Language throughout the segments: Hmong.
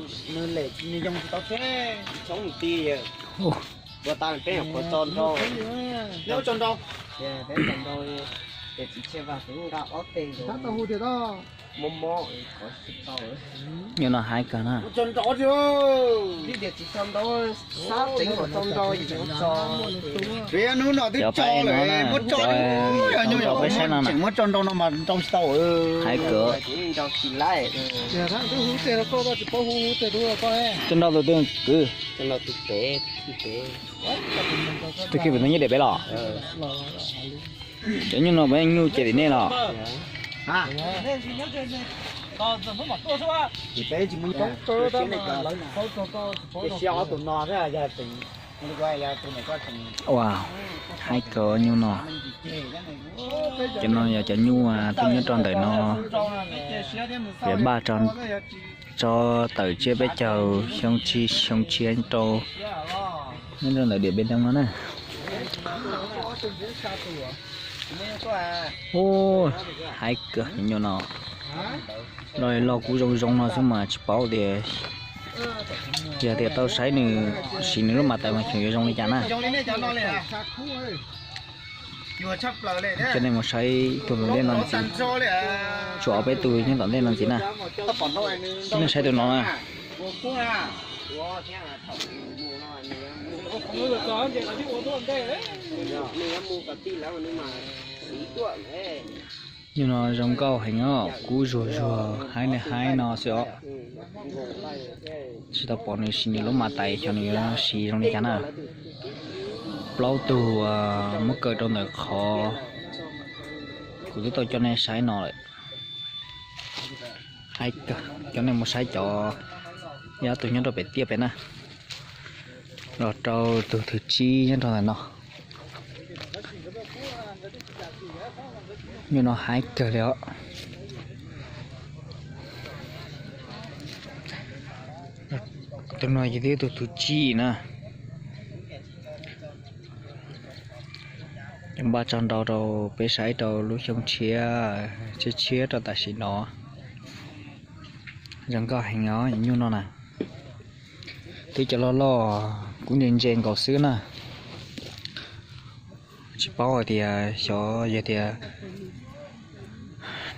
Nws lem nws yoo tsis tau thiab. Tshoob mus ti yawg. Ua tas peb nyuam qhuav tso nrau. Neb ua tso nrau. Peb tso nrau, ces txiv Tshiab Vaj kuv nqa ob teg ntawd. Mob mob, qhov tsis tau. Nyuj no haib kawg na. Ua tso nrau, tib tias tsis tso nrau, sab tseev kom tso nrau, yus tso. Hnub no twb tso lawm, muab tso, yog nyuj yog peb saib no tseem muab tso nrau no mas nrau tsis tau. Haib kawg. Nrau tsis laib. Tso nrau tus twg kwv? Tus twg pem toj nyiaj diam peb los? Cov nyuj no peb nyuj ces tim nej los? Ua, haib kawg nyuj no. Cov no yog cov nyuj twb nyob rau ntawm no, peb npaj tso tawm tsiab peb caug xyoo tsib xyoo tshiab rau nyob rau ntawm Điện Biên Đông no na. Ua, haib kawg nyuj no. Loj li loj kub zoo zoo no xwb mas tsis paub tias yog tias tau saib nws siv nws lub mas tais mas xyov yuav zoo li cas na. Coj nej mus saib tus tom ntej no ntxiv. Tshuav ob peb tus nyob tom ntej no ntxiv na. Coj nej saib tus no na. Nyuj no zoo nkauj heev os, kub zuag zuag haib li haib no xwb os. Tsis tau pom nws siv nws lub mas tais xyov nws yuav siv zoo li cas na. Plaub tug muab kaw rau ntawm qhov kuv twb tau coj nej saib no lawm. Haib kawg, coj nej mus saib cov, ob tug nyob rau pem tiaj pem na, los rau tus thib tsib nyob rau ntawm no. Nyuj no haib kawg li os. Tus no ces twb tus thib tsib na. Npaj tso nrau rau peb saib rau lub xyoo tshiab, tshiab tshiab rau tam sim no. Zoo nkauj heev os nyuj no na. Twb cov loj loj kub ntse ntse nkaus xwb na. Tsis paub hais tias xyov yog tias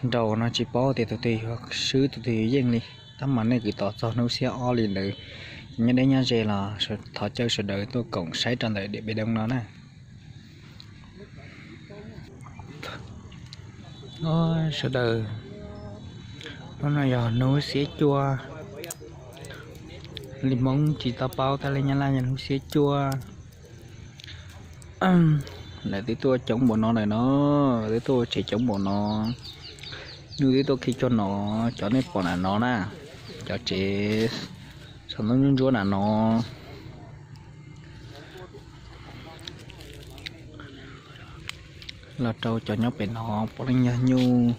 nrau no tsis paub tias tus twg yuav swb tus twg yuav yeej li. Tab mas nej kwv tos txog hnub xiab ob li ntawd, nyob deb nyob ze los thov caw sawv daws tuaj koom saib rau ntawm Điện Biên Đông no na. Sawv daws, hnub no yog hnub xiab cuaj, li Hmoob tsis tau paub tab li Nyab Laj yog hnub xiab cuaj. Lawv twb tuaj coob npaum no lawm no, twb tuaj ua tsev coob npaum no. Nyuj twb tuaj khi cuag no, cov nej pom nram no na, cov tsev saum ntuj ntsuab ntsuab nram no. Los rau cov nyob pem no puav leej yog nyuj,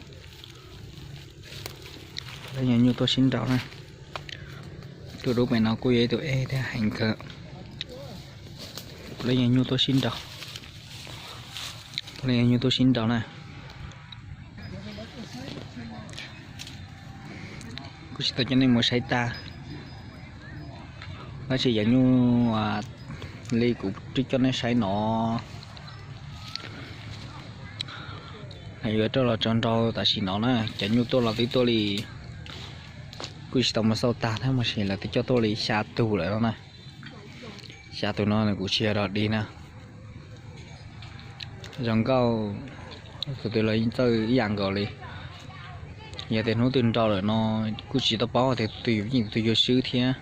puav leej yog nyuj tuaj sib nraus na. Tus dub pem no kuj yog ib tug ej thiab heev kawg. Puav leej yog nyuj tuaj sib nraus, puav leej yog nyuj tuaj sib nraus na. Kuv tsis tau coj nej mus saib tag, tab sis cov nyuj li kuv twb coj nej saib no, yuav rau los tso nrau tam sim no na. Cov nyuj tuaj los twb tuaj li, kuj tsis tau mus xauj tag tab mas sis lawv twb coj tuaj li xya tus lawm no na. Xya tus no nws kuv tsis yog dog dig na. Zoo nkauj, tus twg los txawj ib yam nkaus li. Yog tias hnub twg nrau lawm no kuj tsis tau paub tias tus twg yuav yeej tus twg yuav swb thiab.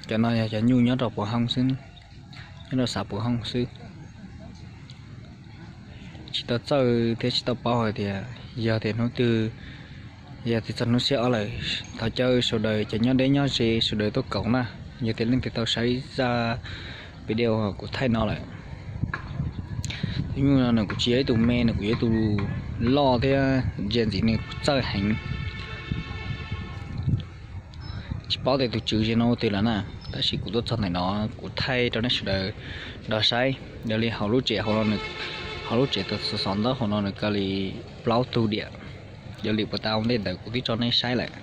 Cov no yog cov nyuj nyob rau Puas Hooj xwb, nyob rau xav Puas Hooj xwb. Tsis tau txawj thiab tsis tau paub hais tias yog tias hnub twg, yog tias txog hnub xiab ob lawm, thov caw sawv daws cov nyob deb nyob ze sawv daws tuaj koom na. Yog tias leej twg tau saib zaj video kuv thaij no lawm, tus nyuj no nws kuj tsis yog ib tug me, nws kuj yog ib tug loj thiab ntsia ntxiv nws kuj txawj heev. Tsis paub tias tus tswv ze no ua twg lawm na, tab sis kuv tuaj txog ntawm no kuv thaij rau nej sawv daws nrog saib. Yog li hauv lub tsev hauv no, hauv lub tsev tus xov ntawd hauv no nws kaw li plaub tug diam. Yog li puas tau ua ntej ntawd kuv twb tso nej saib lawm.